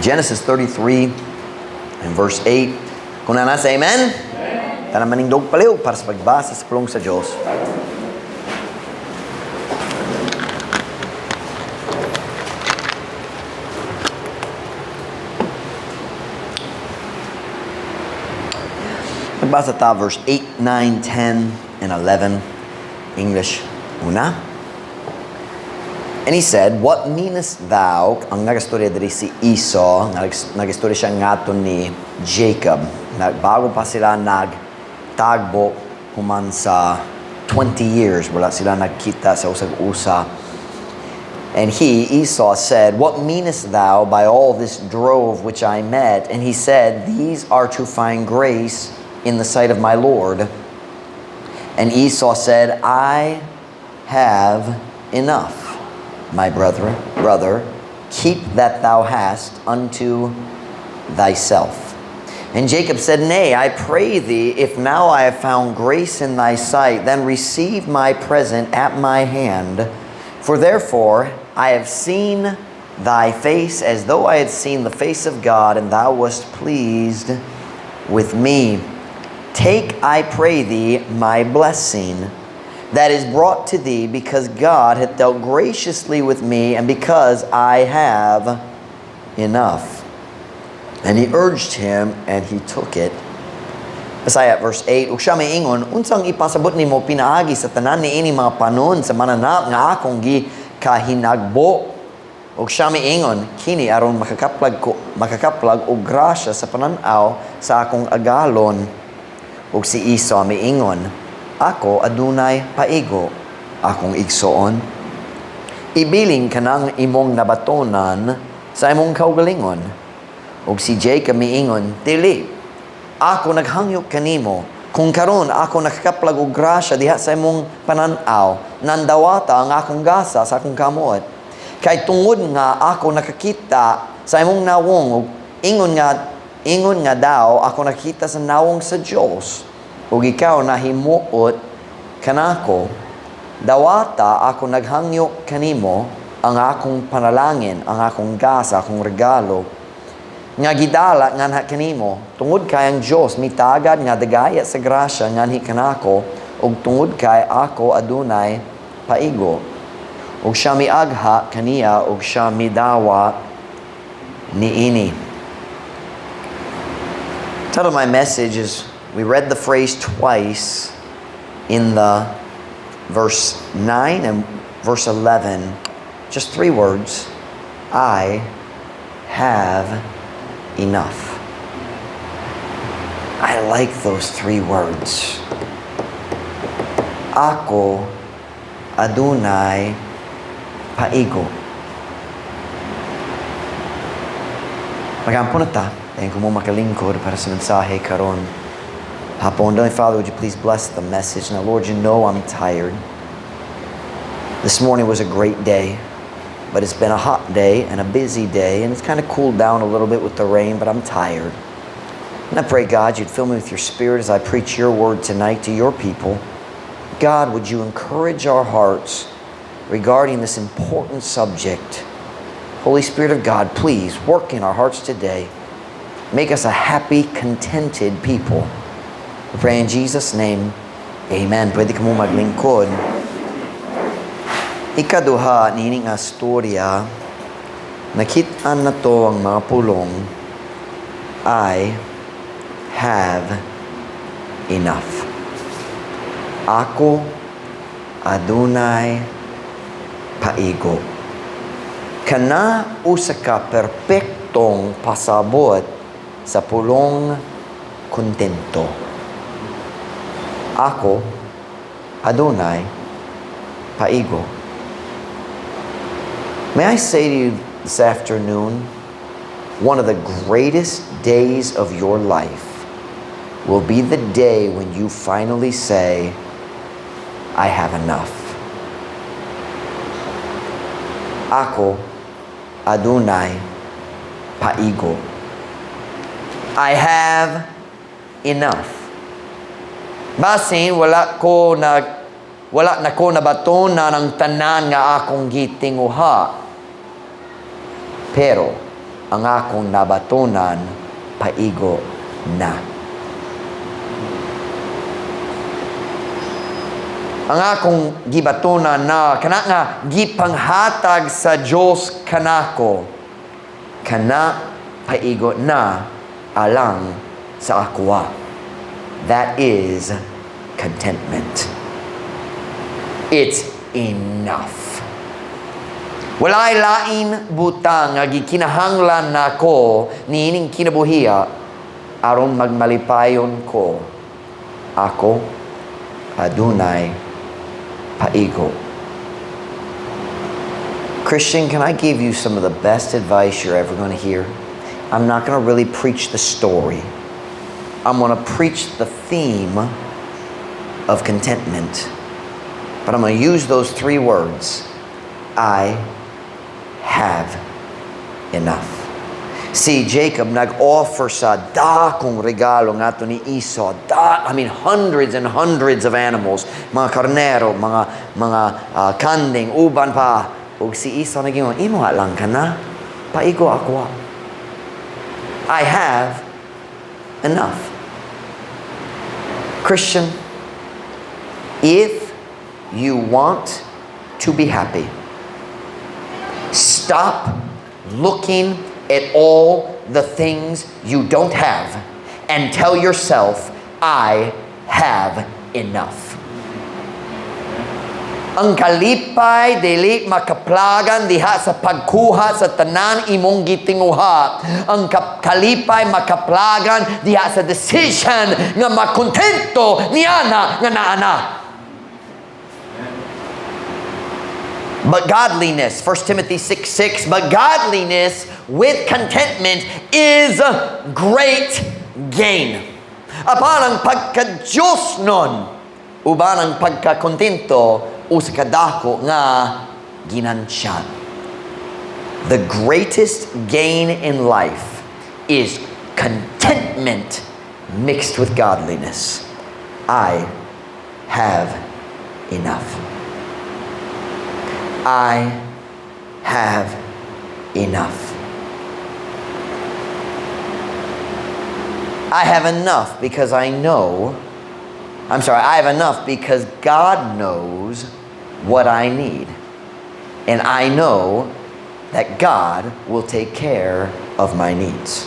Genesis 33 and verse 8. Kung naa na, say amen. Amen. Tanan manindog palihog para sa pagbasa sa pulong sa Diyos. Magbasa ta verse 8, 9, 10, and 11. English una. And he said, "What meanest thou?" Ang nagastorya diri si Esau, nagastorya siya ngadto ni Jacob. Bago pa sila nagtagbo human sa 20 years, wala sila nagkita sa usag usa. And he, Esau, said, "What meanest thou by all this drove which I met?" And he said, "These are to find grace in the sight of my Lord." And Esau said, "I have enough, my brother, keep that thou hast unto thyself." And Jacob said, "Nay, I pray thee, if now I have found grace in thy sight, then receive my present at my hand. For therefore I have seen thy face as though I had seen the face of God, and thou wast pleased with me. Take, I pray thee, my blessing that is brought to thee, because God hath dealt graciously with me, and because I have enough." And he urged him, and he took it. Bisaya, verse 8, Ug siya miingon, "Unsang ipasabot nimo pinaagi sa tanan niini mga panon sa mananap nga akong gikahinagbo?" Ug siya miingon, "Kini aron makakaplag ko, makakaplag og grasya sa panan-aw sa akong agalon." Ug si Esau miingon, "Ako adunay paigo, akong igsoon. Ibilin kanang imong nabatonan sa imong kaugalingon." Ug si Jacob miingon, "Dili, ako naghangyo kanimo, kung karon ako nakakaplag og grasya diha sa imong panan-aw, nandawata ang akong gasa sa akong kamot. Kay tungod nga ako nakakita sa imong nawong, ug ingon nga daw ako nakita sa nawong sa Dios, ug ikaw nahimuot kanako. Dawata ako naghangyo kanimo ang akong panalangin, ang akong gasa, akong regalo nga gidala nganha kanimo, tungod kay ang Dios mitagad nga dagaya sa grasya nganhi kanako, ug tungod kay ako adunay paigo." Ug siya miagha kaniya ug siya midawa niini. Title of my message is, we read the phrase twice in the verse 9 and verse 11. Just three words: "I have enough." I like those three words. Ako adunay paigo. Magampo na ta. Dayon ko mo makalingkod para sa mensahe karon hapon. Heavenly Father, would you please bless the message? Now, Lord, you know I'm tired. This morning was a great day, but it's been a hot day and a busy day, and it's kind of cooled down a little bit with the rain, but I'm tired. And I pray, God, you'd fill me with your Spirit as I preach your word tonight to your people. God, would you encourage our hearts regarding this important subject? Holy Spirit of God, please work in our hearts today. Make us a happy, contented people. We pray in Jesus' name. Amen. Pwede ka mo maglingkod. Ikaduha, niini nga storya, nakit-an nato ang mga pulong, "I have enough." Ako adunay paigo. Kana usa ka perpektong pasabot sa pulong kontento. Ako adunay paigo. May I say to you this afternoon, one of the greatest days of your life will be the day when you finally say, "I have enough." Ako adunay paigo. I have enough. Basin wala na ko nabatonan ang tanan nga akong gitinguha. Pero Ang akong nabatonan paigo na. Ang akong gibatonan na kana nga gipanghatag sa Dios kanako, kana paigo na alang sa akoa. That is contentment. It's enough. Walay lain butang nga gikinahanglan nako niining kinabuhia aron magmalipayon ko. Ako adunay paigo. Christian, can I give you some of the best advice you're ever going to hear? I'm not going to really preach the story. I'm going to preach the theme of contentment. But I'm going to use those three words. I have enough. Si Jacob nag-offer sa dakong regalo ngadto ni Esau. I mean, hundreds and hundreds of animals, mga karnero, mga kanding, uban pa. Ug si Esau nag-ingon, "Imo lang kana, paigo ako. I have enough." Christian, if you want to be happy, stop looking at all the things you don't have and tell yourself, "I have enough." Ang kalipay dili makaplagan diha sa pagkuha sa tanan imong gitinguha. Ang kalipay makaplagan diha sa decision nga makontento niana nga naa na. But godliness, 1 Timothy 6:6, but godliness with contentment is great gain. Apan ang pagka-Diyos nun, uban ang pagkakontento, usa ka dako nga ginansyan. The greatest gain in life is contentment mixed with godliness. I have enough. I have enough. I have enough because I know, I'm sorry, I have enough because God knows what I need. And I know that God will take care of my needs.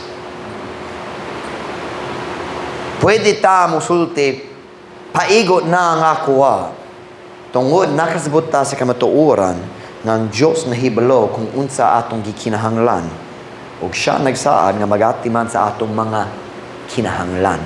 Pwede ta musulti, paigo na ang akoa. Tungod nakasabot ta sa kamatuoran nga ang Diyos nahibalo kung unsa atong gikinahanglan. Ug siya nagsaad nga magatiman sa atong mga kinahanglan.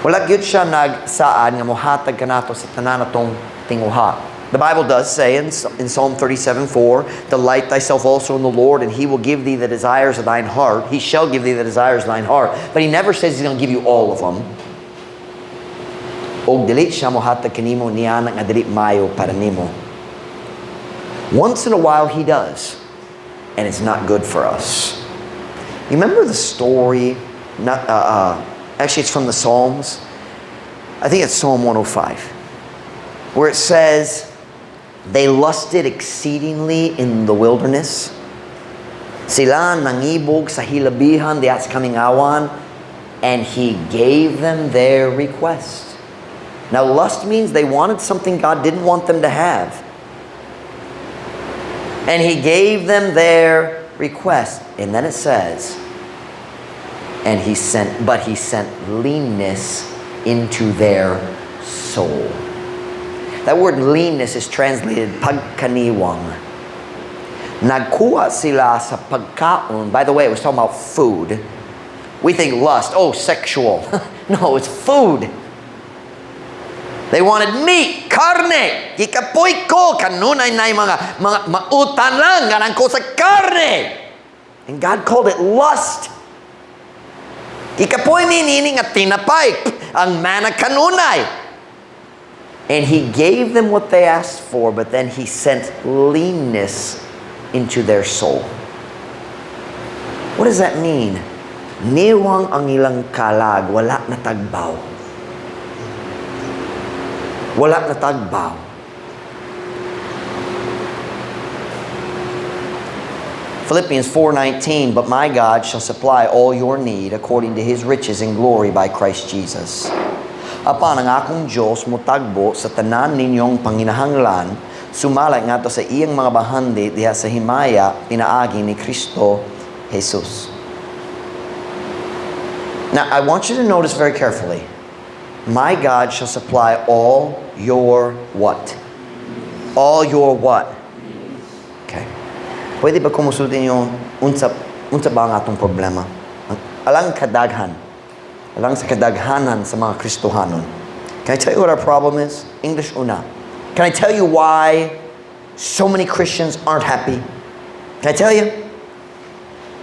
Wala gyud siya nagsaad nga mohatag kanato sa tanan atong tinguha. The Bible does say in Psalm 37:4, "Delight thyself also in the Lord, and He will give thee the desires of thine heart. He shall give thee the desires of thine heart." But He never says He's going to give you all of them. Og dili siya mohatag kanimo niana nga dili mayo para nimo. Once in a while He does, and it's not good for us. You remember the story? Not, actually, it's from the Psalms. I think it's Psalm 105, where it says, they lusted exceedingly in the wilderness. Sila nangibog sa hilabihan diha sa kamingawan, and He gave them their request. Now, lust means they wanted something God didn't want them to have. And He gave them their request. And then it says, but He sent leanness into their soul. That word leanness is translated pagkaniwang. Nagkuha sila sa pagkaon. By the way, it was talking about food. We think lust, oh, sexual. No, it's food. They wanted meat, karne. Gikapoy ko, kanunay na mga mautan lang, ganahan ko sa karne. And God called it lust. Gikapoy mi nini nga tinapay, ang mana kanunay. And He gave them what they asked for, but then He sent leanness into their soul. What does that mean? Niwang ang ilang kalag, wala na tagbaw. Wala na tagbaw. Philippians 4:19, "But my God shall supply all your need according to His riches in glory by Christ Jesus." Apan ang akong Diyos motagbo sa tanan ninyong panginahanglan sumala ngadto sa iyang mga bahandi diha sa himaya pinaagi ni Kristo Jesus. Now, I want you to notice very carefully. My God shall supply all your what? All your what? Okay. Pwede ba ko musulti ninyo unsa ba ang atong problema? Alang kadaghan. Alang sa kadaghanan sa mga Kristohanon. Can I tell you what our problem is? English una. Can I tell you why so many Christians aren't happy? Can I tell you?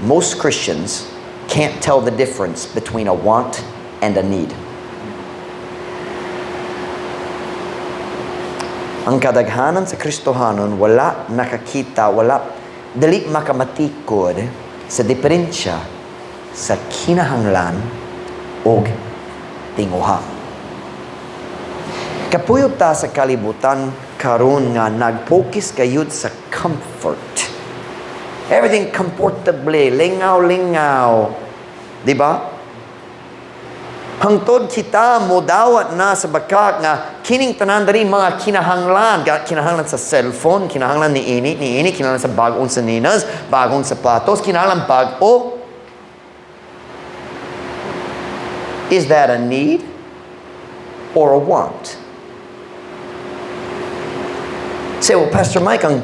Most Christians can't tell the difference between a want and a need. Ang kadaghanan sa Kristohanon wala nakakita, wala dili makamatikod sa diferensya sa kinahanglan og tinguha. Kapuyo ta sa kalibutan karon nga nagfocus gayud sa comfort. Everything comfortably, lingaw-lingaw. Di ba? Hangtod kita modawat na sa bakak nga kining tanan diri mga kinahanglan, kinahanglan sa cellphone, kinahanglan ni ini, kinahanglan sa bag-ong saninas, bagong sapatos, kinahanglan bag-o. Is that a need or a want? Say, "Well, Pastor Mike, ang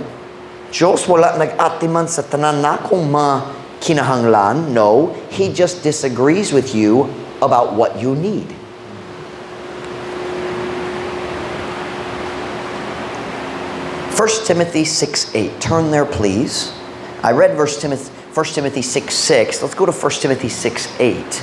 Diyos wala nag-atiman sa tanan nakong mga kinahanglan." No, He just disagrees with you about what you need. 1 Timothy 6:8. Turn there, please. I read verse Timothy, 1 Timothy 6:6. Let's go to 1 Timothy 6:8.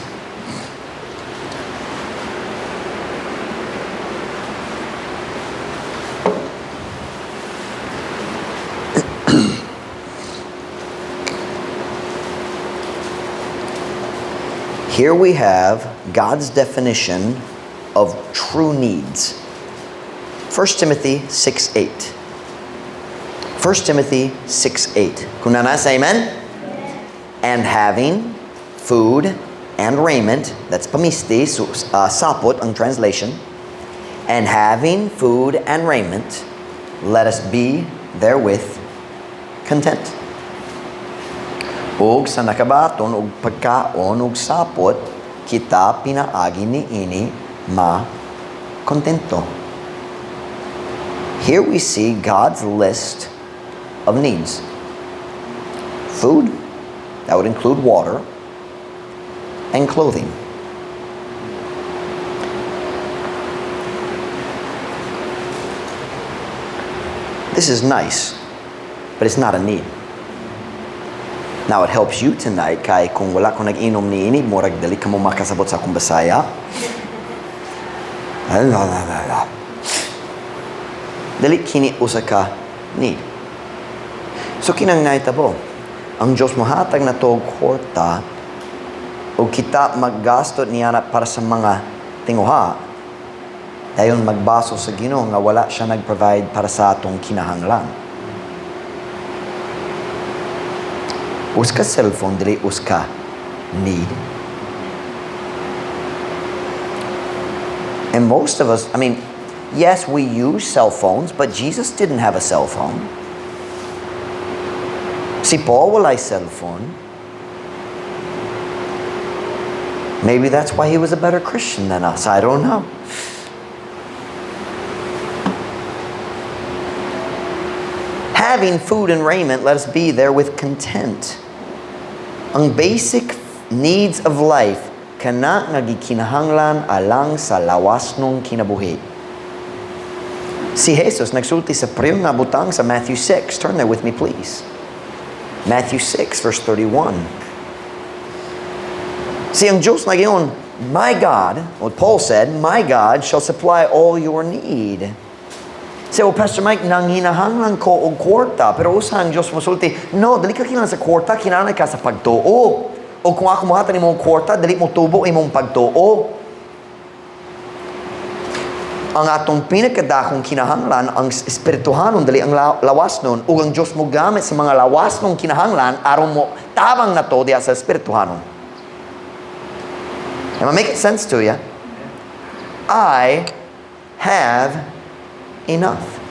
Here we have God's definition of true needs. 1 Timothy 6:8. 1 Timothy 6:8. Kung naa na, say amen. "And having food and raiment," that's pamisti, so, sapot ang translation. "And having food and raiment, let us be therewith content." Ug sa nakabaton og pagkaon ug sapot, kita pinaagi niini ma kontento. Here we see God's list of needs. Food, that would include water, and clothing. This is nice, but it's not a need. Now, it helps you tonight kay kung wala ko nag-inom niini, murag dali ka mo makasabot sa akong Bisaya. La, la, la, la. Dili kini usa ka need. So kinang nahitabo, ang Diyos mohatag nato og kwarta o kita maggasto niya na para sa mga tinguha, dayon magbasol sa Ginoo nga wala siya nag-provide para sa atong kinahanglan. Usa ka cellphone dili usa ka need. And most of us, I mean, yes, we use cell phones, but Jesus didn't have a cell phone. Si Paul walay cell phone. Maybe that's why he was a better Christian than us. I don't know. "Having food and raiment, let us be therewith content." Ang basic needs of life kana nga gikinahanglan alang sa lawasnong kinabuhi. Si Jesus nagsulti sa pareho nga butang sa Matthew 6. Turn there with me, please. Matthew 6, verse 31. Si ang Diyos nag-ingon, "My God," what Paul said, "My God shall supply all your need." Say, "Well, Pastor Mike, nanginahanglan ko og kwarta." Pero usa ang Diyos mosulti, "No, dili ka kinahanglan sa kwarta, kinahanglan ka sa pagtuo. O kung ako mohatag nimo og kwarta, dili mo tubo imong pagtuo." Ang atong pinakadakong kinahanglan, ang espirituhanon, dili ang lawasnon, ug ang Diyos mo gamit sa mga lawasnong kinahanglan aron mo tabang nato diha sa espirituhanon. Am I making sense to you? I have enough.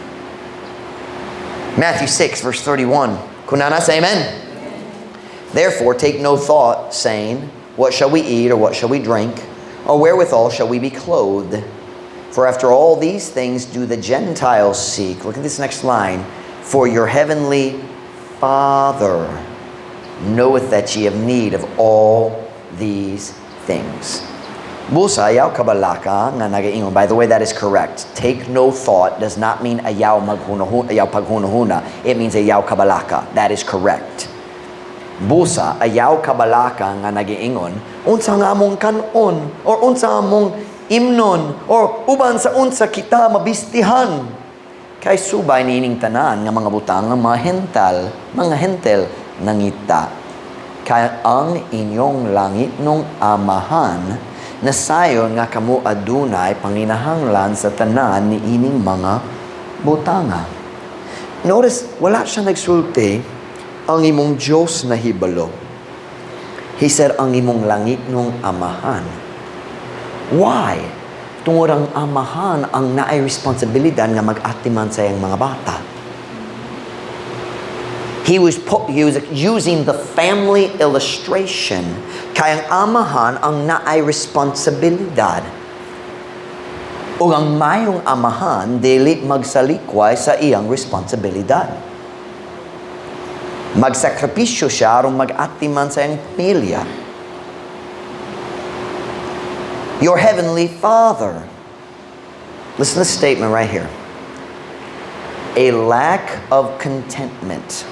Matthew 6, verse 31. Kung naa na, say amen. "Therefore, take no thought, saying, 'What shall we eat, or what shall we drink, or wherewithal shall we be clothed?' For after all these things do the Gentiles seek." Look at this next line. "For your heavenly Father knoweth that ye have need of all these things." Busa, ayaw kabalaka nga nagaingon. By the way, that is correct. "Take no thought" does not mean ayaw maghunahuna, ayaw paghunahuna. It means ayaw kabalaka. That is correct. Busa, ayaw kabalaka nga nagaingon, unsa nga among kanon, or unsa among imnon, or uban sa unsa kita mabistihan. Kay subay niining tanan nga mga butang nga mga hentel nangita. Kay ang inyong langitnong Amahan nasayon nga kamo adunay panginahanglan sa tanan niining mga butanga. Notice, wala siya nagsulti, "Ang imong Diyos nahibalo." He said, "Ang imong langitnong Amahan." Why? Tungod ang amahan ang naay responsibilidad nga mag-atiman sa iyang mga bata. He was using the family illustration. Kay ang amahan ang naay responsibilidad. Ug ang mayong amahan dili magsalikway sa iyang responsibilidad. Magsakripisyo siya aron mag-atiman sa iyang pamilya. Your heavenly Father. Listen to this statement right here. A lack of contentment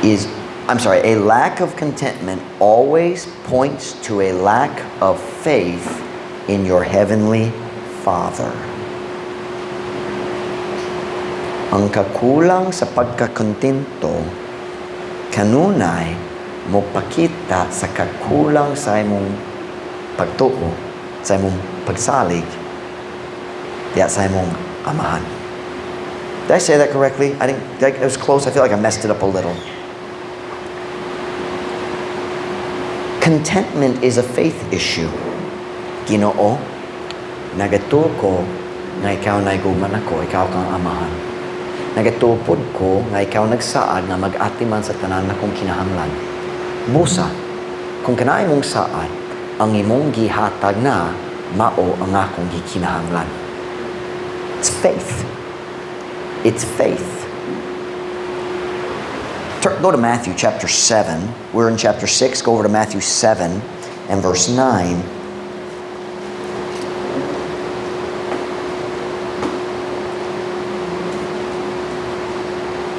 is, I'm sorry, a lack of contentment always points to a lack of faith in your heavenly Father. Ang kakulang sa pagkakontento kanunay mopakita sa kakulang sa imong pagtuo, sa imong pagsalig, diya sa imong amahan. Did I say that correctly? I didn't, it was close. I feel like I messed it up a little. Contentment is a faith issue. Ginoo, nagatuo ko nga ikaw nahigugma nako, ikaw kang amahan. Nagatuo pod ko nga ikaw nagsaad nga mag-atiman sa tanan nakong kinahanglan. Busa, kung kana imong saad, ang imong gihatag na mao ang akong gikinahanglan. It's faith. It's faith. Go to Matthew chapter 7. We're in chapter 6. Go over to Matthew 7 and verse 9.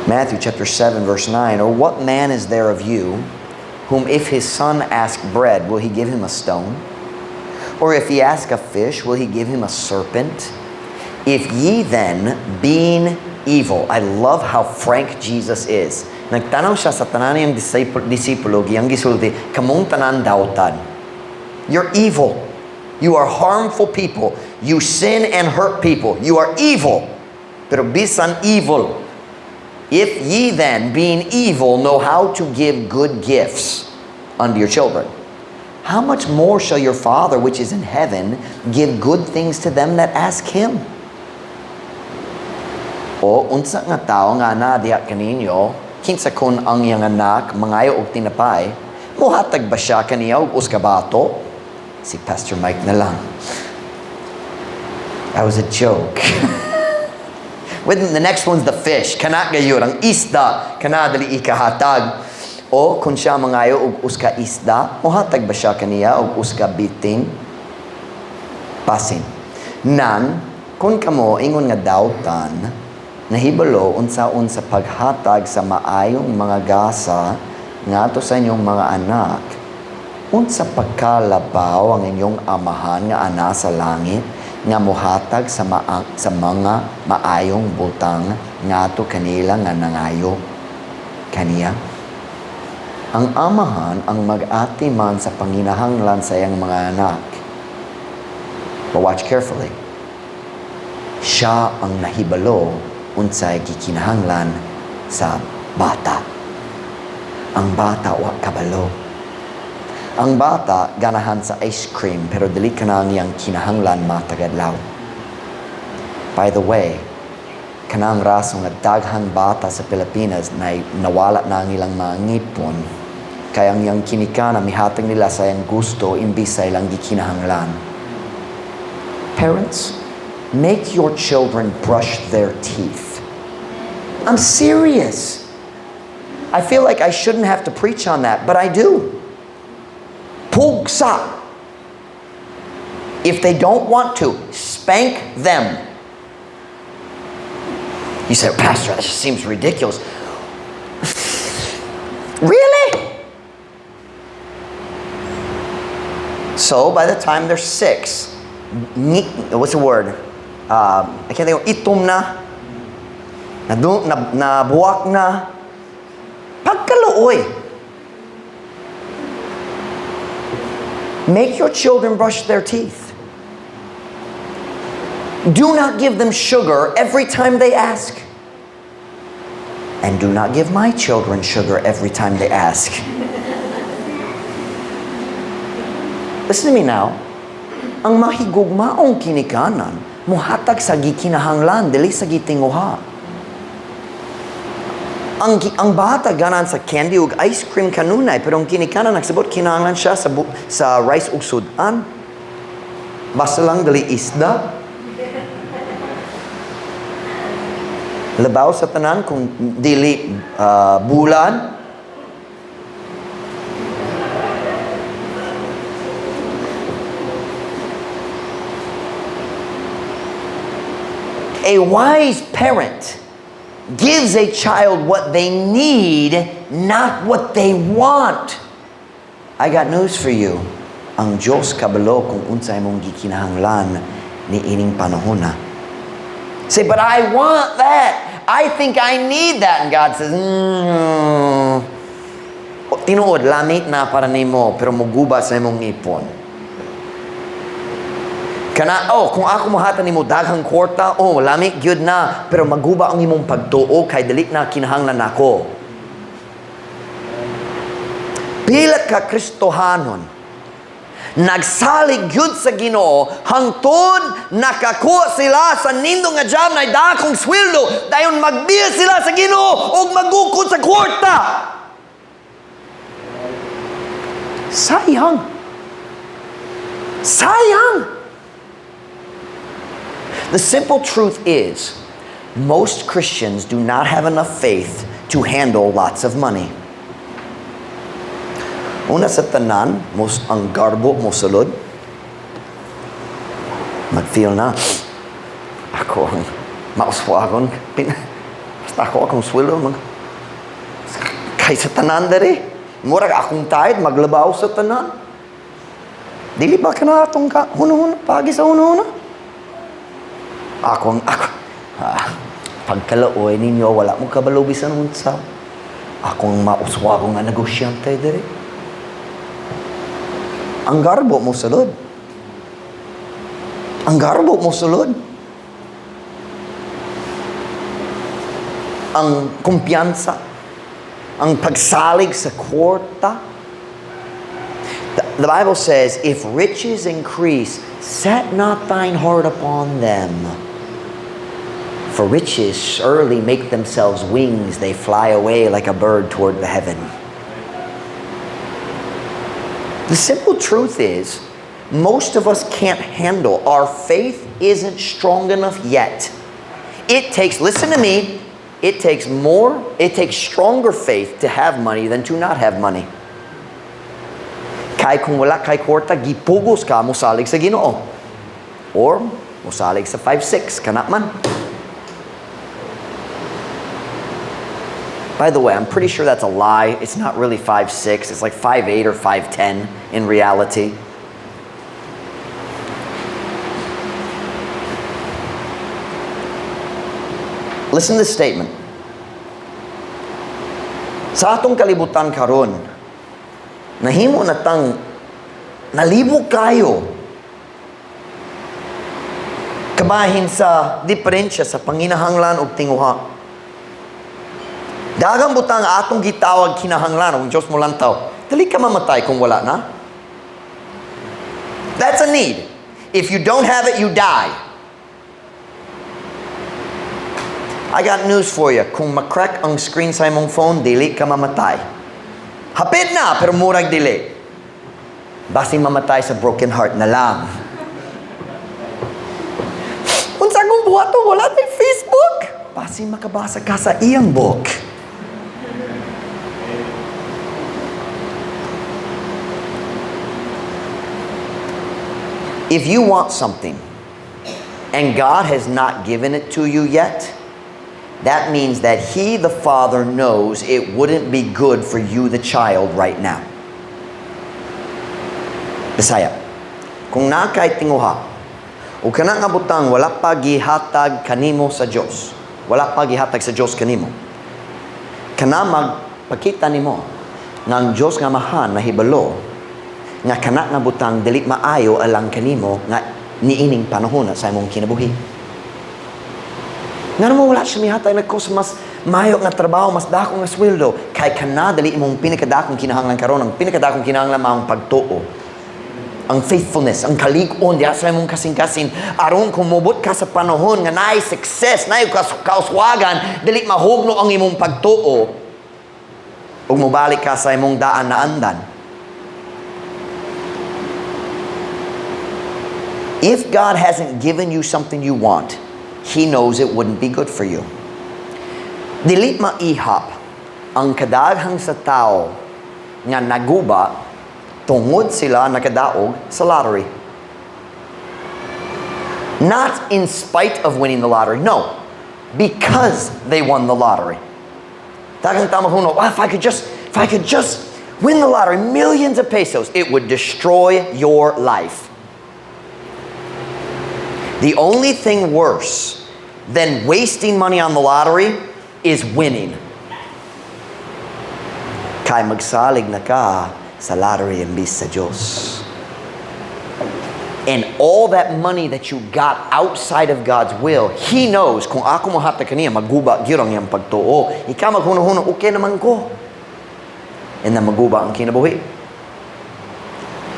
Matthew chapter 7, verse 9. "Or what man is there of you, whom if his son ask bread, will he give him a stone? Or if he ask a fish, will he give him a serpent? If ye then, being evil." I love how frank Jesus is. Nagtanaw siya sa tanan niyang disipulo, iyang gisulti, "Kamong tanan dautan. You're evil. You are harmful people. You sin and hurt people. You are evil." Pero bisan evil, "If ye then, being evil, know how to give good gifts unto your children, how much more shall your Father which is in heaven give good things to them that ask him?" O unsa nga tawo nga naa diha kaninyo, kinsa kun ang iyang anak mangayo og tinapay, mohatag ba siya kaniya og usa ka bato? Si Pastor Mike na lang. That was a joke. With the next one's the fish. Kana gayud ang isda kana dali ikahatag. O kung siya mangayo og usa ka isda, mohatag ba siya kaniya og usa ka biting? Basin. Nan kung kamo ingon nga dautan, nahibalo unsaon sa paghatag sa maayong mga gasa ngadto sa inyong mga anak, unsa pagkalabaw ang inyong Amahan nga ana sa langit nga mohatag sa mga maayong butang ngadto kanila nga nangayo kaniya? Ang amahan ang mag-atiman sa panginahanglan sa iyang mga anak. But watch carefully. Siya ang nahibalo unsay gikinahanglan sa bata. Ang bata wa kabalo. Ang bata ganahan sa ice cream, pero dili kana ang iyang kinahanglan matag adlaw. By the way, kanang rason nga daghang bata sa Pilipinas na nawala na ang ilang mga ngipon kay ang iyang kinikana mihatag nila sa iyang gusto imbis sa ilang gikinahanglan. Parents, make your children brush their teeth. I'm serious. I feel like I shouldn't have to preach on that, but I do. Pugsa. If they don't want to, spank them. You say, "Pastor, that just seems ridiculous." Really? So by the time they're 6, what's the word? I can't think of, itom na, na, nabuwak na, pagkaluoy. Make your children brush their teeth. Do not give them sugar every time they ask. And do not give my children sugar every time they ask. Listen to me now. Ang mahigugmaong kinikanan, muhatag sa gikinahanglan, dili sa gitinguha. Ang bata ganahan sa candy ug ice cream kanunay, pero ang kinikanan nagsabot kinahanglan siya sa rice ug sudan. Basta lang dili isda. Labaw sa tanan kung dili bulan. A wise parent gives a child what they need, not what they want. I got news for you. Ang Diyos kabalo kung unsay mong gikinahanglan ni ining panahona. Say, "But I want that. I think I need that." And God says, Tinuod, lami na para nimo, pero muguba sa imong ngipon. Kana, oh, kung ako mohatag nimo daghang kwarta, oh, lami gyud na, pero maguba ang imong pagtuo kay dili na kinahanglan nako. Pila ka Kristohanon nagsalig gyud sa Ginoo hangtod nakakuha sila sa nindot nga job na dakong sweldo, dayon magbiya sila sa Ginoo ug magukod sa kwarta. Sayang. Sayang. The simple truth is, most Christians do not have enough faith to handle lots of money. Una sa tanan, mos ang garbo mo sulod. Mag-feel na, ako ang mauswagon. Basta ako akong sweldo. Kay sa tanan diri. Murag akong tithe, maglabaw sa tanan. Dili ba ka na atong ka, hunahuna, pagi sa hunahuna? Ako ang, ako, pagkaluoy ninyo, wala mo kabalo bisan unsa. Ako ang mauswagon nga negosyante diri. Ang garbo mo sulod. Ang garbo mo sulod. Ang kumpiyansa, ang pagsalig sa kwarta. The Bible says, "If riches increase, set not thine heart upon them. For riches surely make themselves wings, they fly away like a bird toward the heaven." The simple truth is, most of us can't handle. Our faith isn't strong enough yet. It takes, listen to me, it takes more, it takes stronger faith to have money than to not have money. Kay kung wala kay kwarta, gipugos ka mosalig sa Ginoo. Or mosalig sa 5-6, kana man. By the way, I'm pretty sure that's a lie. It's not really 5'6. It's like 5'8 or 5'10 in reality. Listen to this statement. Sa atong kalibutan karon, nahimo na tang nalibog kayo. Kabahin sa diferensya sa panginahanglan ug tinguha. Daghang butang atong gitawag kinahanglan ug Diyos mo lantaw. Dili ka mamatay kung wala na. That's a need. If you don't have it, you die. I got news for you. Kung ma-crack ang screen sa imong phone, dili ka mamatay. Hapit na, pero murag dili. Basin mamatay sa broken heart na lang. Unsa akong buhaton? Wala tay Facebook. Basin makabasa ka sa iyang book. If you want something and God has not given it to you yet, that means that He, the Father, knows it wouldn't be good for you, the child, right now. Bisaya. Kung naa kay tinguha, o kana nga butang wala pa gihatag kanimo sa Dios. Wala pa gihatag sa Dios kanimo. Kana magpakita nimo nga ang Dios nga Amahan nahibalo nga kana nga butang dili maayo alang kanimo nga niining panahon sa imong kinabuhi. Ngano mo wala siya mihatag nako sa mas mayo nga trabaho, mas dako nga sweldo, kay kana dili imong pinakadakong kinahanglan karon? Ang pinakadakong kinahanglan mao ang pagtuo, ang faithfulness, ang kalig-on diha sa imong kasing-kasing aron kung mobot ka sa panahon nga naay success, naay kauswagan, dili mahugno ang imong pagtuo ug mobalik ka sa imong daan na andan. If God hasn't given you something you want, He knows it wouldn't be good for you. Dili maihap ang kadaghang sa tao nga naguba tungod sila nakadaog sa lottery. Not in spite of winning the lottery, no. Because they won the lottery. Daghang tao maghuna, "Well, if I could just win the lottery, millions of pesos," it would destroy your life. The only thing worse than wasting money on the lottery is winning. Kay magsalig na ka sa lottery imbis sa Diyos. And all that money that you got outside of God's will, He knows, kung ako mohatag kaniya, maguba gyud ang iyang pagtuo. Ikaw maghuno-huno, okay naman ko. And then maguba ang kinabuhi.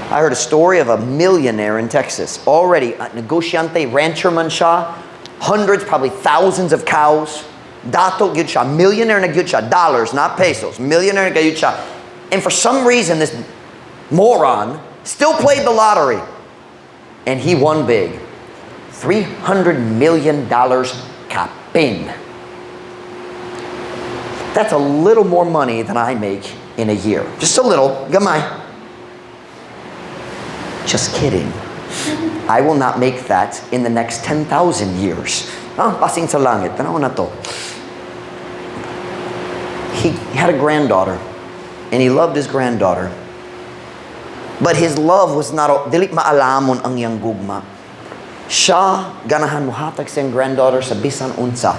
I heard a story of a millionaire in Texas. Already, a negosyante, rancher man siya, hundreds, probably thousands of cows. Dato gyud siya, millionaire na gyud siya, dollars, not pesos. Millionaire na gyud siya. And for some reason, this moron still played the lottery. And he won big. $300 million kapin. That's a little more money than I make in a year. Just a little, gamay. Just kidding. I will not make that in the next 10,000 years. Ah, basin sa langit. Tanaw na to. He had a granddaughter, and he loved his granddaughter. But his love was not, dili maalamon ang iyang gugma. Siya, ganahan mohatag sa iyang granddaughter sa bisan unsa.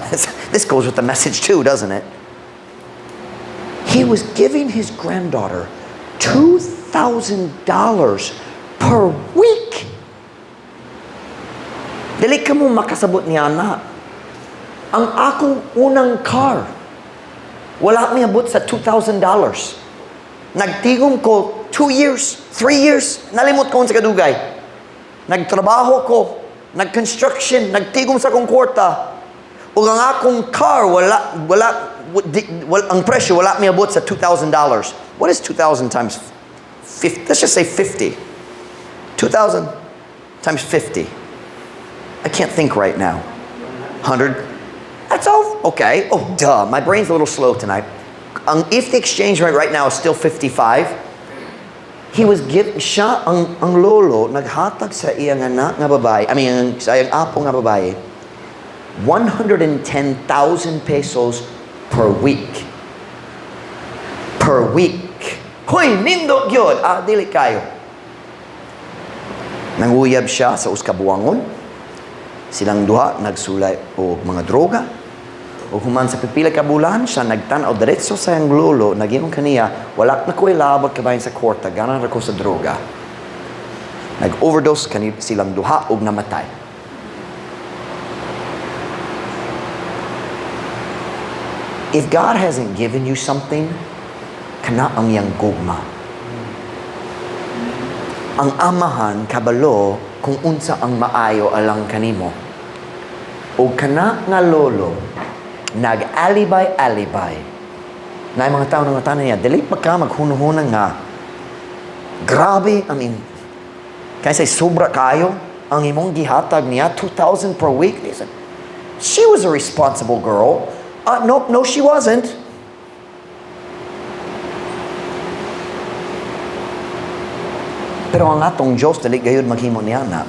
This goes with the message too, doesn't it? He was giving his granddaughter $2,000 per week. Dili ka mo makasabot niya na. Ang akong unang car, wala miabot sa $2,000. Nagtigom ko 2 years, 3 years, nalimot ko sa kadugay. Nagtrabaho ko, nag-construction, nagtigom sa akong kwarta. Ug ang akong car, wala, wala, di, wala, ang presyo wala miabot sa $2,000. What is 2,000 times 50? Let's just say 50. 2,000 times 50. I can't think right now. 100? That's all? Okay. Oh, duh. My brain's a little slow tonight. If the exchange rate right now is still 55, he was give siya ang lolo naghatag sa iyang anak nga babae, I mean, sa iyang apo nga babae, 110,000 pesos per week. Per week. Hoy, nindot gyud. Ah, dili kayo. Nanguyab siya sa usa ka buangon. Silang duha nagsulay og mga droga. Ug human sa pipila ka bulan siya nagtan-aw diretso sa iyang lolo, nag-ingon kaniya, "Wala na ko ilabot kabahin sa kwarta, ganahan ra ko sa droga." Nag-overdose kani silang duha ug namatay. If God hasn't given you something, kana ang iyang gugma. Ang Amahan kabalo kung unsa ang maayo alang kanimo. O kana nga lolo, nag-alibay-alibay. Na mga tao nga tanan niya, dili pa ka maghunuhunan nga, grabe, I mean, kaysa sobra kayo, ang imong gihatag niya, 2,000 per week. He said, "She was a responsible girl." No, she wasn't. Pero ang atong Diyos, dili gayud maghimo niya na.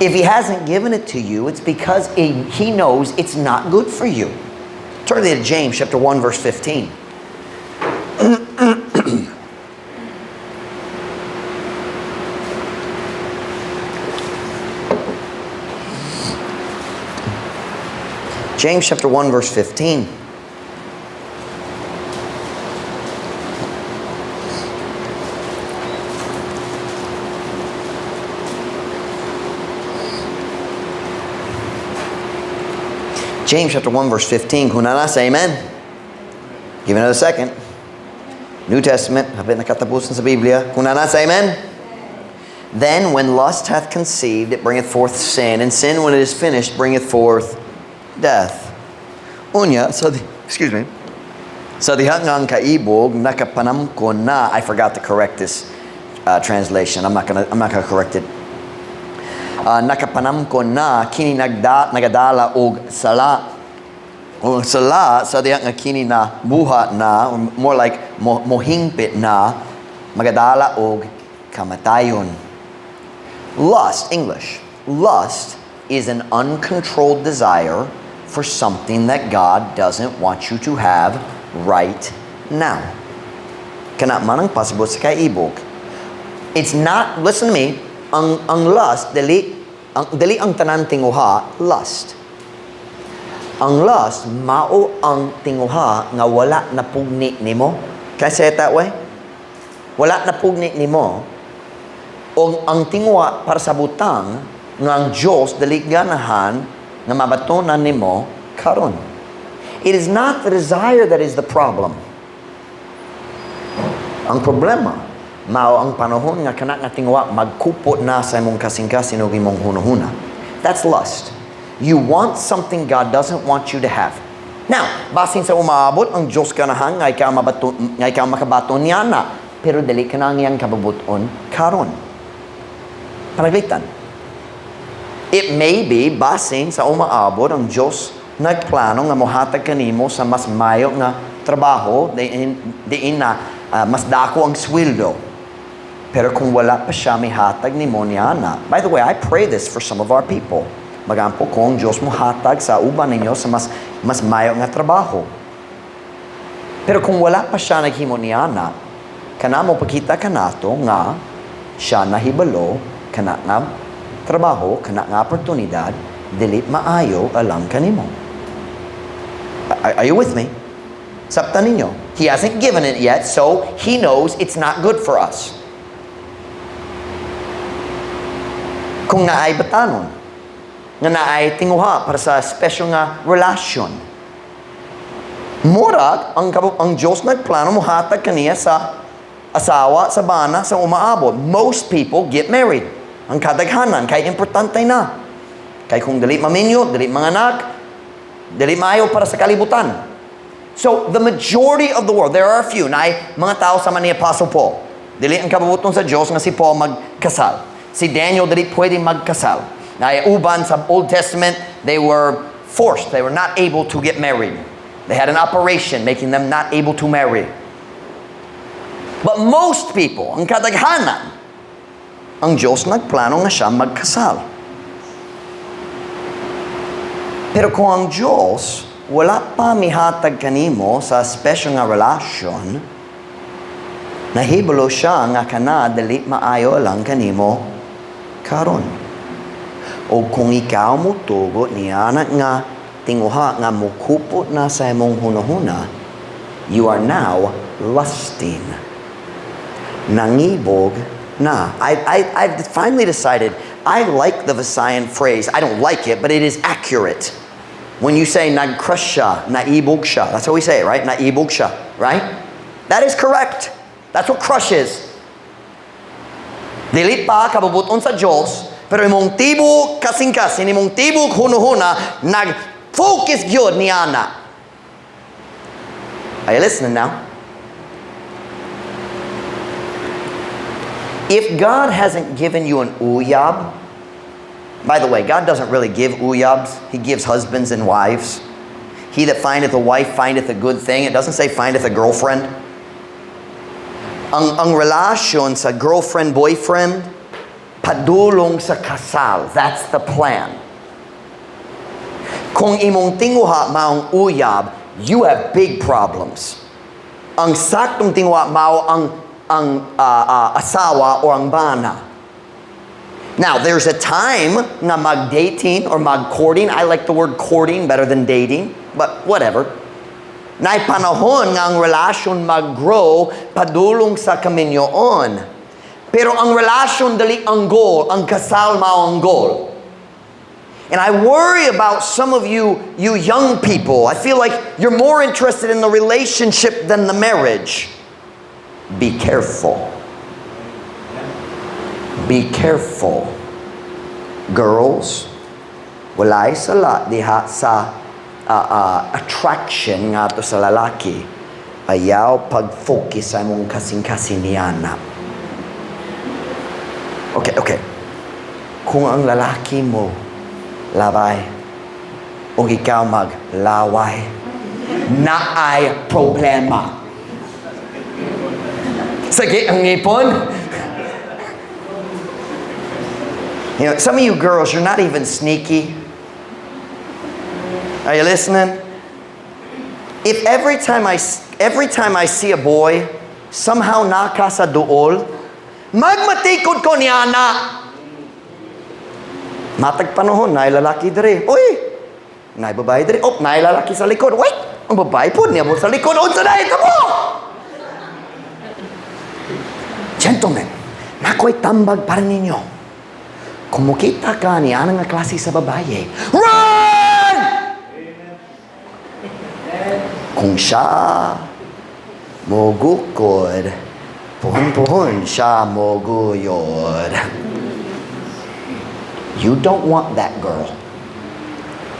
If He hasn't given it to you, it's because He knows it's not good for you. Turn to James chapter 1 verse 15. James chapter 1 verse 15. James chapter 1 verse 15. Kung naa na, say amen. Give it another second. New Testament, hapit na katapusan sa Biblia. Kung naa na, say amen. "Then when lust hath conceived, it bringeth forth sin, and sin, when it is finished, bringeth forth death." Unya, sa di, excuse me, sa diha nga ang kaibog, nakapanamkon na. I forgot to correct this translation. I'm not gonna correct it. Nakapanamkon na, kini nagadala og sala. O ang sala, sa diha nga kini na buhat na, or more like mohingpit na, magadala og kamatayon. Lust, English. Lust is an uncontrolled desire for something that God doesn't want you to have right now. Kana man ang pasabot sa kaibog. It's not, listen to me, ang lust, dili ang tanan tinguha, lust. Ang lust, mao ang tinguha nga wala na pugni nimo. Can I say it that way? Wala na pugni nimo. O ang tinguha para sa butang nga ang Diyos dili ganahan nga mabatonan nimo karon. It is not the desire that is the problem. Ang problema, mao ang panahon nga kana nga tinguha magkupot na sa imong kasing-kasing ug imong hunahuna. That's lust. You want something God doesn't want you to have. Now, basin sa umaabot, ang Diyos ganahan nga ikaw, mabato, nga ikaw makabaton niya na, pero dili ka na ang iyang kabubuton karon. Panaglitan. It may be, basin sa umaabot, ang Diyos nagplano nga mohatag kanimo sa mas mayo nga trabaho, diin na mas dako ang sweldo. Pero kung wala pa siya mihatag nimo niya na. By the way, I pray this for some of our people. Magampo kung Diyos mo hatag sa uban ninyo sa mas mayo nga trabaho. Pero kung wala pa siya naghimo niya na, kana mo pakita kanato nga siya nahibalo kana nga trabaho, kana nga oportunidad, dili maayo alang kanimo. Are you with me? Sabtan ninyo. He hasn't given it yet, so He knows it's not good for us. Kung naay batanon, nga naay tinguha para sa special nga relasyon. Murag, ang Diyos nagplano mohatag kaniya sa asawa, sa bana, sa umaabot. Most people get married. Ang kadaghanan, kay importante na. Kay kung dili maminyo, dili manganak, dili maayo para sa kalibutan. So, the majority of the world, there are a few, naay mga tao sama ni Apostle Paul. Dili ang kabubuton sa Diyos nga si Paul magkasal. Si Daniel dili pwede magkasal. Naay uban sa Old Testament, they were forced. They were not able to get married. They had an operation making them not able to marry. But most people, ang kadaghanan, ang Diyos nagplano nga siya magkasal. Pero kung ang Diyos wala pa mihatag kanimo sa special nga relasyon, nahibalo siya nga kana dili maayo lang kanimo karon. O kung ikaw mutugot niya na nga tinguha nga mukupot na sa imong hunahuna, you are now lusting. Nangibog na. I've finally decided I like the Visayan phrase. I don't like it, but it is accurate. When you say nag-crush siya, naibog siya. That's how we say it, right? Naibog siya, right? That is correct. That's what crush is. Dili pa kabubut-on sa Diyos, pero imong tibok kasing-kasing, imong tibok hunuhuna, nag-focus gyud ni ana. Are you listening now? If God hasn't given you an uyab, by the way, God doesn't really give uyabs. He gives husbands and wives. He that findeth a wife findeth a good thing. It doesn't say findeth a girlfriend. Ang relasyon sa girlfriend, boyfriend, padulong sa kasal. That's the plan. Kung imong tinguha maong uyab, you have big problems. Ang saktong tinguha mao ang asawa o ang bana. Now, there's a time nga mag-dating or mag-courting. I like the word courting better than dating, but whatever. Naay panahon nga ang relasyon mag-grow padulong sa kaminyoon. Pero ang relasyon dili ang goal, ang kasal mao ang goal. And I worry about some of you young people. I feel like you're more interested in the relationship than the marriage. Be careful. Be careful. Girls, walay sala diha sa attraction nga to sa lalaki. Ayaw pag-focus sa imong kasing-kasing niyana. Okay. Kung ang lalaki mo labay o ikaw maglaway, naay problema. Sige, ang ngipon. Some of you girls, you're not even sneaky. Are you listening? If every time I see a boy, somehow naka sa duol, magmatikod ko niya na. Matag panahon, naay lalaki diri. Uy, naay babae diri. Oh, naay lalaki sa likod. Wait, ang babae po niya mo sa likod. Unsa na ito mo? Gentlemen, nakoy tambag para ninyo. Kung mukita ka ni anang nga klase sa babae, run! Kung siya mogukod, puhon-puhon siya moguyod. You don't want that girl.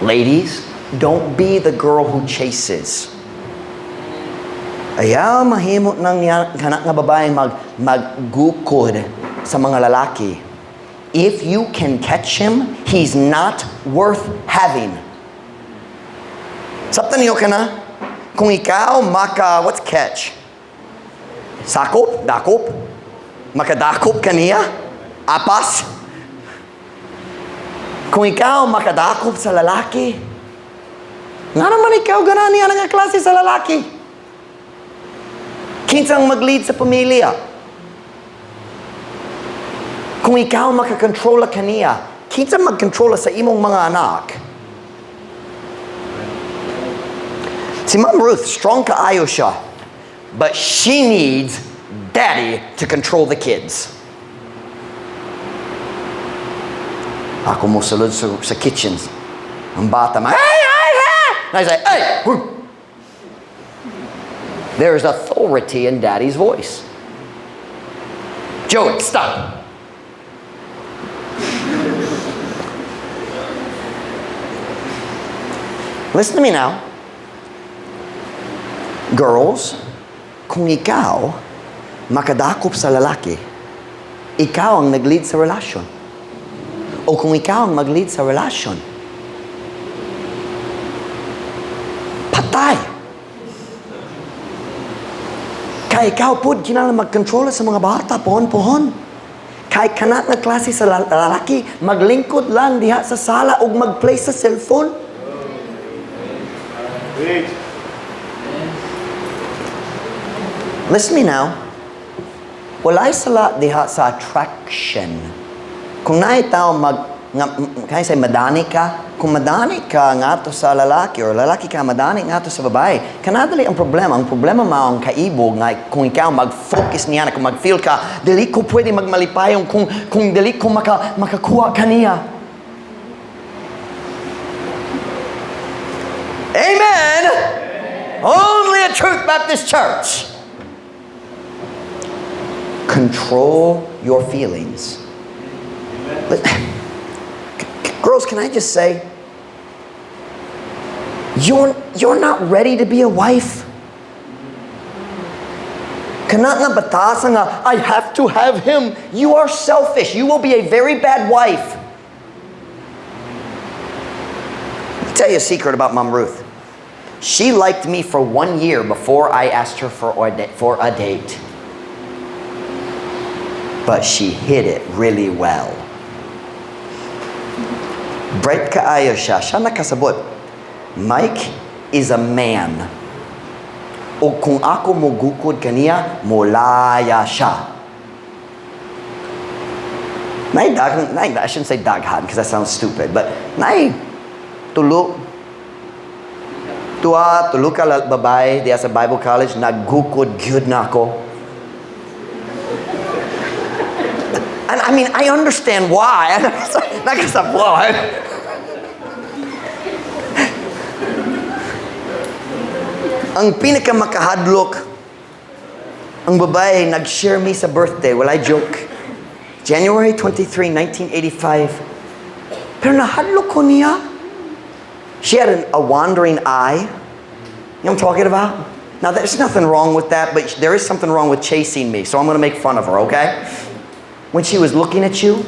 Ladies, don't be the girl who chases. Ayaw mahimo ng kanak nga babae maggukod sa mga lalaki. If you can catch him, he's not worth having. Sabtan niyo ka na? Kung ikaw maka, what's catch? Sakop? Dakop? Makadakop ka niya? Apas? Kung ikaw makadakop sa lalaki, nga naman ikaw ganan niya nga klase sa lalaki. Kinsang mag-lead sa pamilya. Kung ikaw makakontrola kaniya, kinsa magkontrola sa imong mga anak. Si Ma'am Ruth, strong kaayo siya. But she needs daddy to control the kids. Ako mo sulod sa kitchen. Ang bata, hey, hey, hey! And I say, hey! There is authority in daddy's voice. Joey, stop. Listen to me now. Girls, kung ikaw makadakop sa lalaki, ikaw ang nag-lead sa relasyon. O kung ikaw ang mag-lead sa relasyon, patay! Kaya ikaw po, kinahanglan mag-control sa mga bata, pohon-pohon. Kay kanat na klase sa lalaki, maglingkod lang diha sa sala o mag-play sa cellphone. Wait. Listen to me now. Walay sala diha sa attraction. Kung naay tao kaya say madani ka, kung madani ka ngadto sa lalaki or lalaki ka madani ngadto sa babae, kanadali ang problema. Ang problema mao ang kaibog nga kung ikaw mag-focus niya na, kung mag-feel ka, dili ko pwede magmalipayong kung dili ko makakuha kaniya. Only at Truth Baptist Church. Control your feelings. But, girls, can I just say, you're not ready to be a wife. Kana nga batasa nga, "I have to have him." You are selfish. You will be a very bad wife. Let me tell you a secret about Mom Ruth. She liked me for one year before I asked her for a date. But she hid it really well. Bright kaayo siya. Siya nakasabot. Mike is a man. O kung ako mogukod kaniya, molaya siya. Naay daghan, naay, I shouldn't say daghan because that sounds stupid, but naay tulo, tuwa, tulo ka babae diya sa Bible College, naggukod gyud nako. And I mean, I understand why. Nakasabot. Ang pinakamakahadlok, ang babae nag-share me sa birthday. Well, I joke. January 23, 1985. Pero nahadlok ko niya. She had a wandering eye. You know what I'm talking about? Now, there's nothing wrong with that, but there is something wrong with chasing me, so I'm going to make fun of her, okay? When she was looking at you,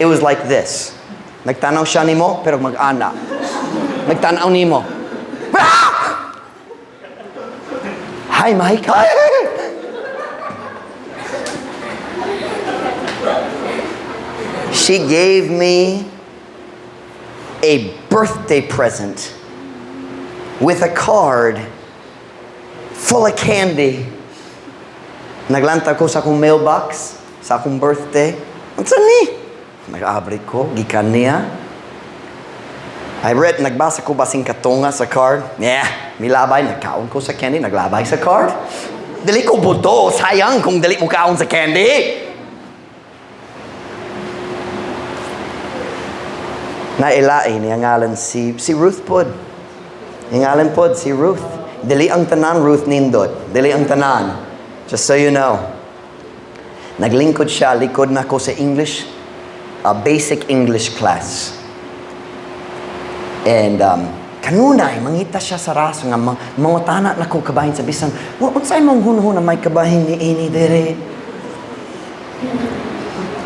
it was like this. Nagtanaw siya nimo, pero mag-ana. Nagtanaw nimo. Ah! Hi, Mike. Hi. She gave me a birthday present with a card full of candy. Naglanta ko sa akong mailbox, sa akong birthday. Unsa ni? Nag-abri ko, gikan niya. I read, nagbasa ko basing katunga sa card. Yeah, milabay, nagkaon ko sa candy, naglabay sa card. Dili ko buto, sayang kung dili mo kaon sa candy. Nailain niya ngalan si Ruth pod. Ang ngalan pod, si Ruth. Dili ang tanan Ruth nindot. Dili ang tanan. Just so you know. Naglingkod siya, likod na ko sa English, a basic English class. And kanunay, mangita siya sa raso nga mangutana na ko kabahin sa bisan. Unsay mong hunhun na may kabahin ni ini dere?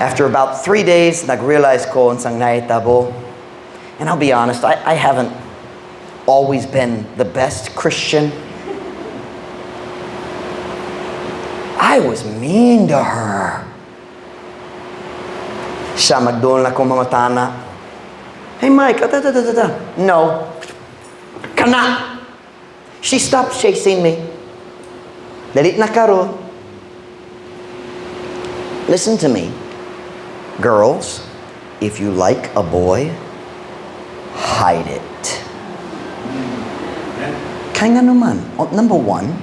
After about 3 days, nag-realize ko unsang nahitabo. And I'll be honest, I haven't always been the best Christian. I was mean to her. Siya magduol na ko mangutana. "Hey, Mike, da, da, da, da, da." No. Kana. She stopped chasing me. Dali na karon. Listen to me. Girls, if you like a boy, hide it. Kaya nga naman, oh, number one,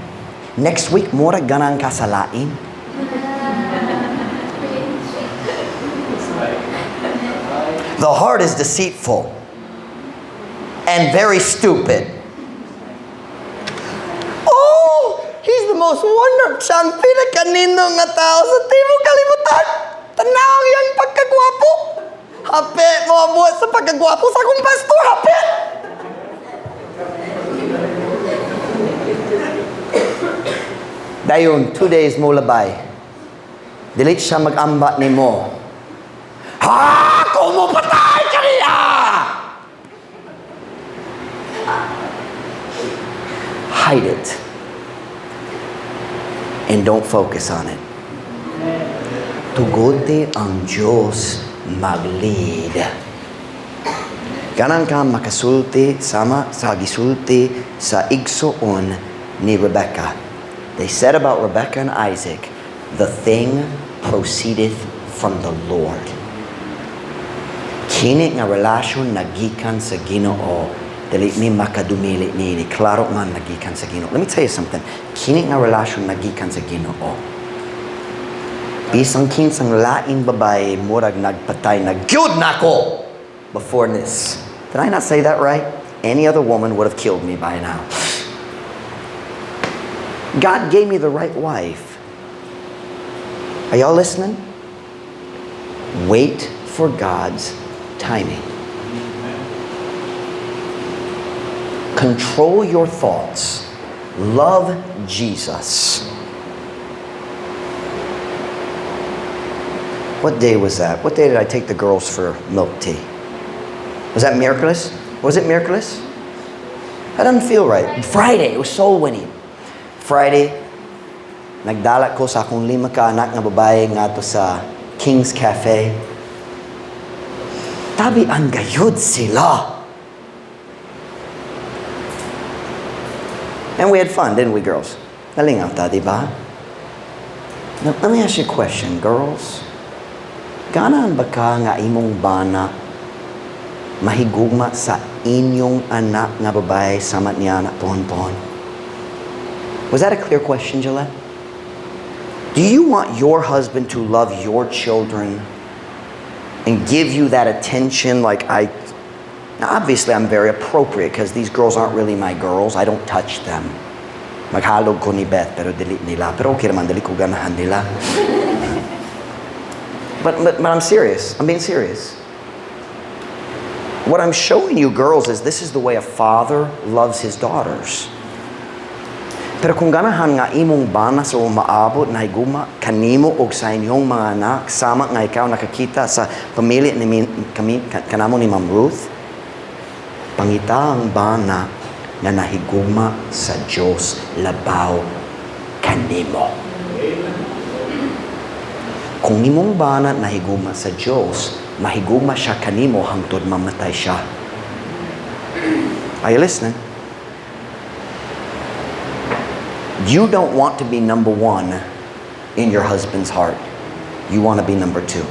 next week, mura ganang kasalain. The heart is deceitful and very stupid. Oh, he's the most wonderful. Siya ang pinakanino nga tao sa tibuok kalibutan. Tanaw iyang pagkagwapo. Hape, moabot sa pagkagwapo sa akong pastor. Hape. Dayon, 2 days mo labay. Dili siya mag-amba nimo. Ha! Kung mo patay kaniya! Hide it. And don't focus on it. Tugote ang Diyos mag-lead. Ganan ka makasulti sama sa gisulti sa igsoon ni Rebecca. They said about Rebecca and Isaac, "The thing proceedeth from the Lord." Kini nga relasyon nagikan sa Ginoo. Dili mi makadumili niini. Klaro man nagikan sa Ginoo. Let me tell you something. Kini nga relasyon nagikan sa Ginoo. Bisang kinsang laing babae murag nagpatay na gyud nako before this. Did I not say that right? Any other woman would have killed me by now. God gave me the right wife. Are y'all listening? Wait for God's timing. Control your thoughts. Love Jesus. What day was that? What day did I take the girls for milk tea? Was that Miraculous? Was it Miraculous? That doesn't feel right. Friday. It was soul winning. Friday, nagdala ko sa akong lima ka anak nga babae ngadto sa King's Cafe. Tabi-an gayud sila. And we had fun, didn't we, girls? Nalingaw ta, di ba? Now, let me ask you a question, girls. Ganahan ba ka nga imong bana mahigugma sa inyong anak nga babae sama niya na pohon-pohon? Was that a clear question, Gillette? Do you want your husband to love your children and give you that attention like I? Now, obviously, I'm very appropriate because these girls aren't really my girls. I don't touch them. Maghalog ko ni Beth, pero dili nila. Pero okay naman, dili ko ganahan nila. But I'm serious. I'm being serious. What I'm showing you girls is this is the way a father loves his daughters. Pero kung ganahan nga imong bana sa umaabot na higugma kanimo og sa inyong mga anak, sama nga ikaw nakakita sa pamilya ni kami kanamo ni Ma'am Ruth, pangita ang bana nga nahigugma sa Dios labaw kanimo. Kung imong bana nahigugma sa Dios, mahigugma siya kanimo hangtod mamatay siya. Are you listening? You don't want to be number one in your husband's heart. You want to be number two.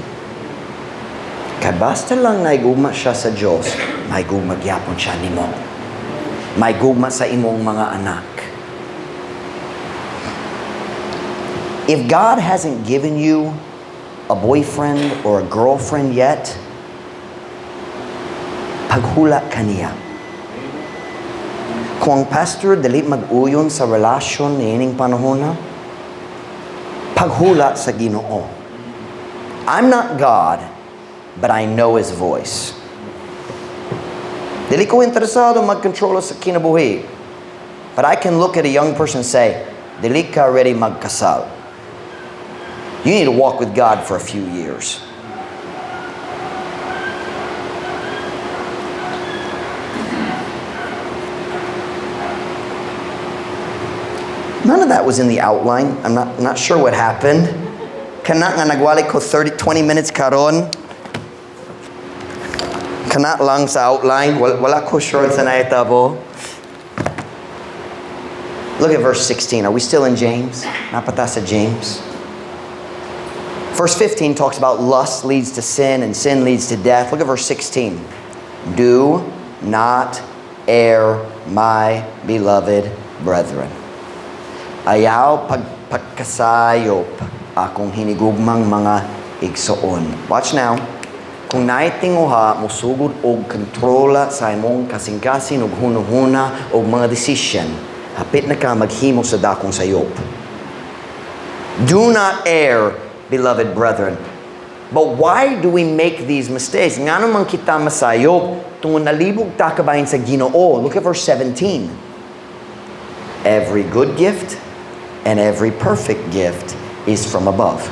Kay basta lang nahigugma siya sa Diyos, mahigugma gyapon siya nimo. Mahigugma sa imong mga anak. If God hasn't given you a boyfriend or a girlfriend yet, paghula ka niya. Kung ang pastor dili mag-uyon sa relasyon niining panahon na, paghula sa Ginoo. I'm not God, but I know His voice. Dili ko interesado magkontrola sa kinabuhi. But I can look at a young person and say, "Dili ka ready magkasal. You need to walk with God for a few years." None of that was in the outline. I'm not sure what happened. Kana nga nagwali ko 30, 20 minutes karon. Kana lang sa outline. Wala ko sure sa nahitabo. Look at verse 16. Are we still in James? Naa pa ta sa James. Verse 15 talks about lust leads to sin and sin leads to death. Look at verse 16. Do not err, my beloved brethren. Ayaw pagpakasayop akong hinigugmang mga igsoon. Watch now. Kung naay tinguha, musugod og kontrola sa imong kasing-kasing og hunuhuna og mga decision, hapit na ka maghimo sa dakong sayop. Do not err, beloved brethren. But why do we make these mistakes? Ngano man kita masayop tungod nalibog ta kabahin sa Ginoo. Look at verse 17. Every good gift and every perfect gift is from above,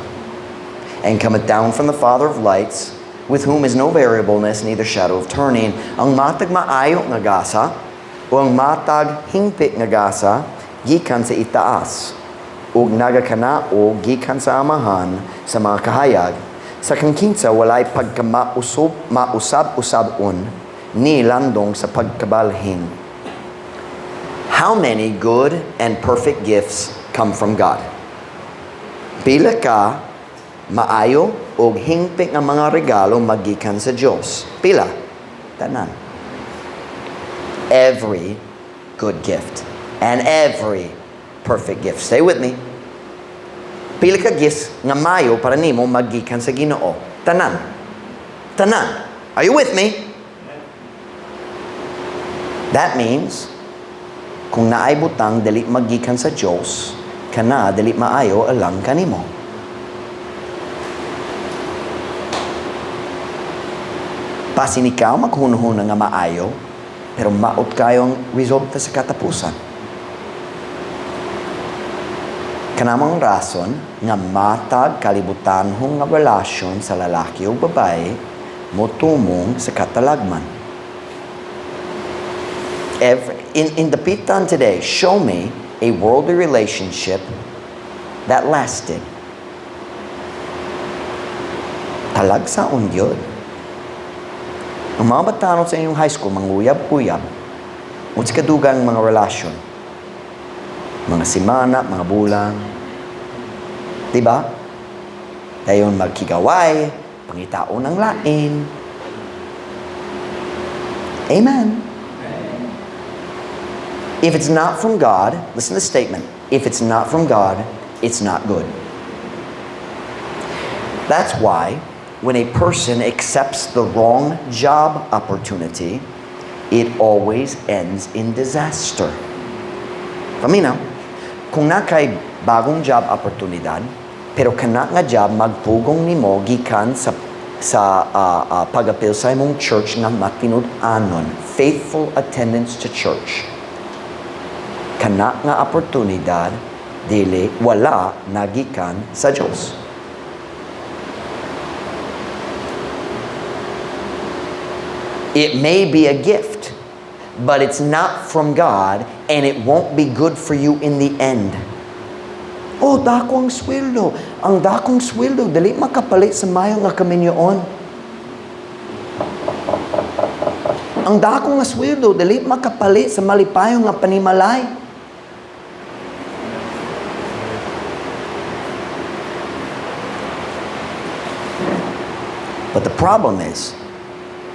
and cometh down from the Father of lights, with whom is no variableness, neither shadow of turning. Ang matag maayo nga gasa, o ang matag hingpit nga gasa, gikan sa itaas, ug nagakanaog gikan sa Amahan sa mga kahayag, sa kang kinsa walay pagkamausab, mausab-usabon ni landong sa pagkabalhin. How many good and perfect gifts come from God? Pila ka maayo og hingpit nga mga regalo magikan sa Dios? Pila? Tanan. Every good gift and every perfect gift. Stay with me. Pila ka gifts nga maayo para nimo magikan sa Ginoo? Tanan. Tanan. Are you with me? That means kung naay butang dili magikan sa Dios, Kana dili maayo alang kanimo. Basin ikaw maghunahuna nga maayo, pero maot kayo ang resulta sa katapusan. Kana mao'ng rason nga matag kalibutanhong nga relasyon sa lalaki o babae motumong sa katalagman. In the Pitan today, show me a worldly relationship that lasted. Talagsaon gyud. Ang mga batanon sa inyong high school, manguyab-uyab, unsa kadugang mga relasyon? Mga simana, mga bulan. Diba? Dayon magkigaway, pangitaon ng lain. Amen. If it's not from God, listen to the statement. If it's not from God, it's not good. That's why when a person accepts the wrong job opportunity, it always ends in disaster. Paminaw, kung naa kay bagong job oportunidad, pero kana nga job magpugong nimo gikan sa pag-apil sa imong church nga matinud-anon, faithful attendance to church. Kana nga oportunidad dili wala nagikan sa Dios. It may be a gift, but it's not from God and it won't be good for you in the end. Oh, dako ang sweldo. Ang dakong sweldo, dili makapalit sa mayo nga kaminyoon. Ang dako nga sweldo, dili makapalit sa malipayon nga panimalay. But the problem is,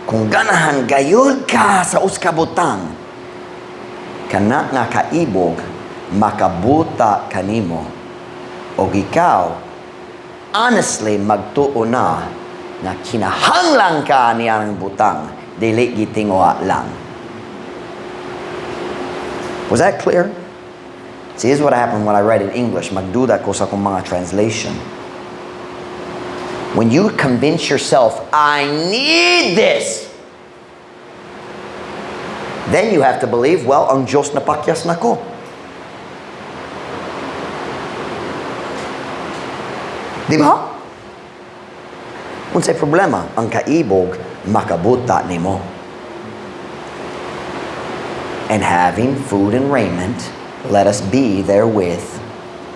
kung ganahan gayud ka sa usa ka butang, kana nga kaibog makabuta kanimo og ikaw honestly magtuo na na kinahanglan ka niya ng butang, dili gitinguha lang. Was that clear? See, here's what happened when I write in English. Magduda ko sa akong mga translation. When you convince yourself, "I need this," then you have to believe, well, ang Diyos napakyas nako. Di ba? Unsay problema? Ang kaibog makabuta nimo. And having food and raiment, let us be therewith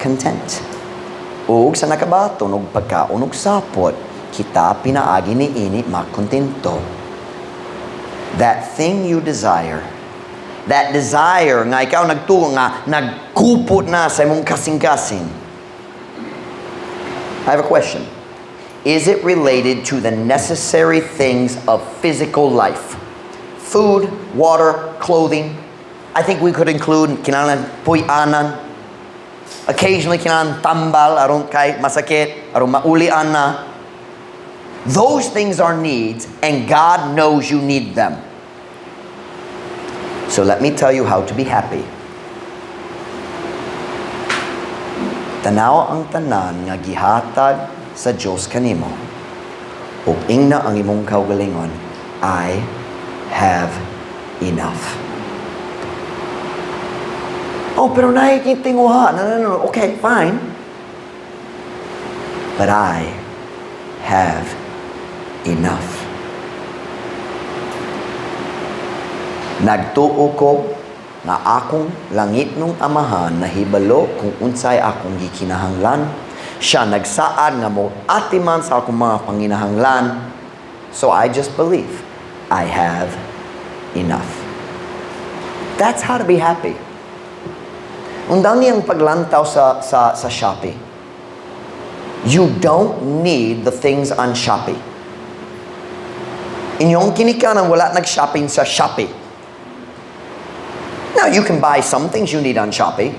content. Ug sa nakabaton og pagkaon og sapot, kita pinaagi niini makontento. That thing you desire, that desire nga ikaw nagtuo nga nagkupot na sa imong kasing-kasing. I have a question. Is it related to the necessary things of physical life? Food, water, clothing. I think we could include kinahanglan puy-anan. Occasionally kinahanglan tambal aron kay masakit, aron maulian na. Those things are needs, and God knows you need them. So let me tell you how to be happy. Tanaw ang tanan nga gihatag sa Dios kanimo. Ug ingna ang imong kaugalingon, "I have enough." Oh, pero naay tinguha. No. Okay, fine. But I have enough. Nagtuo ko nga akong langitnong Amahan nahibalo kung unsay akong gikinahanglan. Siya nagsaad nga mo atiman sa akong mga panginahanglan. So I just believe I have enough. That's how to be happy. Undangi ang paglantaw sa Shopee. You don't need the things on Shopee. Inyong ginikanan wala nag-shopping sa Shopee. Now, you can buy some things you need on Shopee,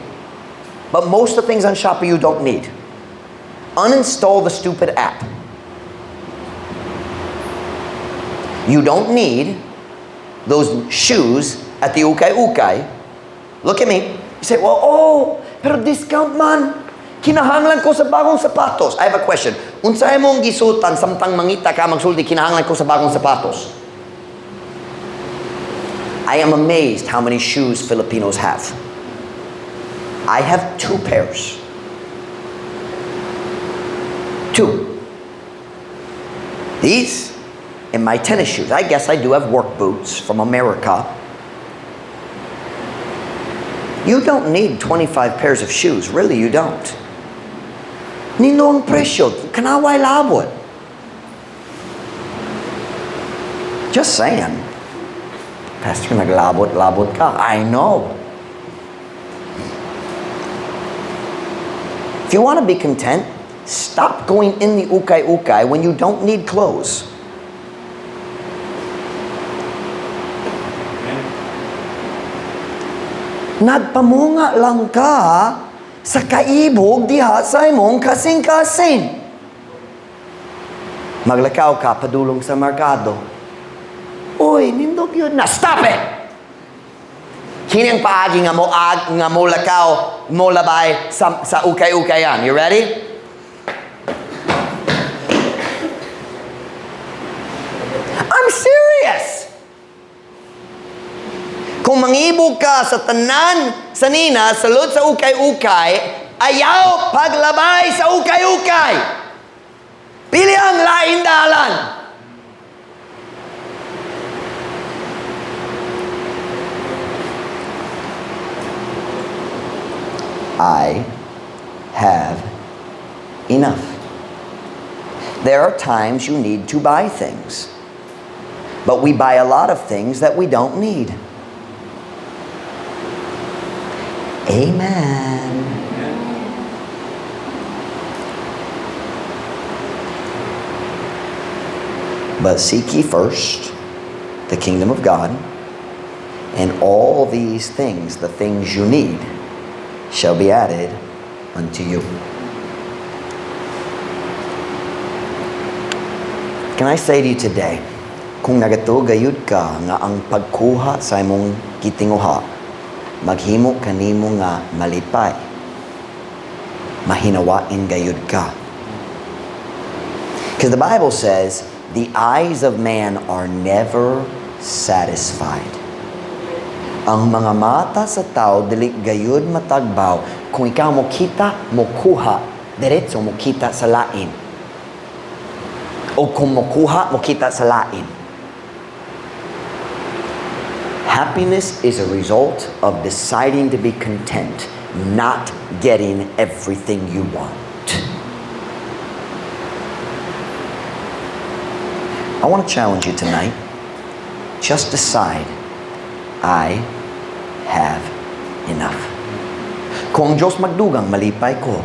but most of the things on Shopee you don't need. Uninstall the stupid app. You don't need those shoes at the ukay ukay. Look at me. You say, "Well, oh, Pero discount man. Kinahanglan ko sa bagong sapatos. I have a question. Unsay mong gisultan samtang mangita ka magsulti kinahanglan ko sa bagong sapatos? I am amazed how many shoes Filipinos have. I have two pairs. Two. These and my tennis shoes. I guess I do have work boots from America. You don't need 25 pairs of shoes. Really, you don't. Nindot ang presyo. Kanang way labot. Just saying. Pastor, naglabot-labot ka. I know. If you want to be content, stop going in the ukay-ukay when you don't need clothes. Amen. Nagpamunga lang ka sa kaibog diha sa imong kasing-kasing. Maglakaw ka padulong sa merkado. Uy, nindot gyud na. Stop it! Kini ang paagi nga mo ag nga mo lakaw mo labay sa ukay-ukayan. You ready? I'm serious. Kung mangibog ka sa tanan sa nina, salud sa ukay-ukay, ayaw paglabay sa ukay-ukay. Pili ang lain dalan. I have enough. There are times you need to buy things, but we buy a lot of things that we don't need. Amen. Amen. But seek ye first the kingdom of God, and all these things, the things you need, shall be added unto you. Can I say to you today, kung nagatuo gayud ka nga ang pagkuha sa imong gitinguha, maghimo kanimo nga malipay, mahinawain gayud ka. Because the Bible says, the eyes of man are never satisfied. Ang mga mata sa tao dili gayud matagbaw. Kung ikaw mo kita, mo kuha, diretso mo kita sa lain. O kung mo kuha, mo kita sa lain. Happiness is a result of deciding to be content, not getting everything you want. I want to challenge you tonight. Just decide, I have enough. Kung ang Diyos magdugang, malipay ko.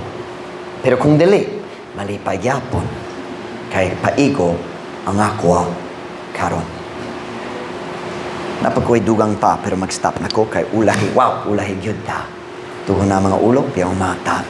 Pero kung dili, malipay gyapon. Kay paigo ang ako karon. Naa pa ko'y dugang pa, pero mag-stop na ko kay ulahi. Wow, ulahi gyud ta. Tuhon na mga ulo, piyong mata.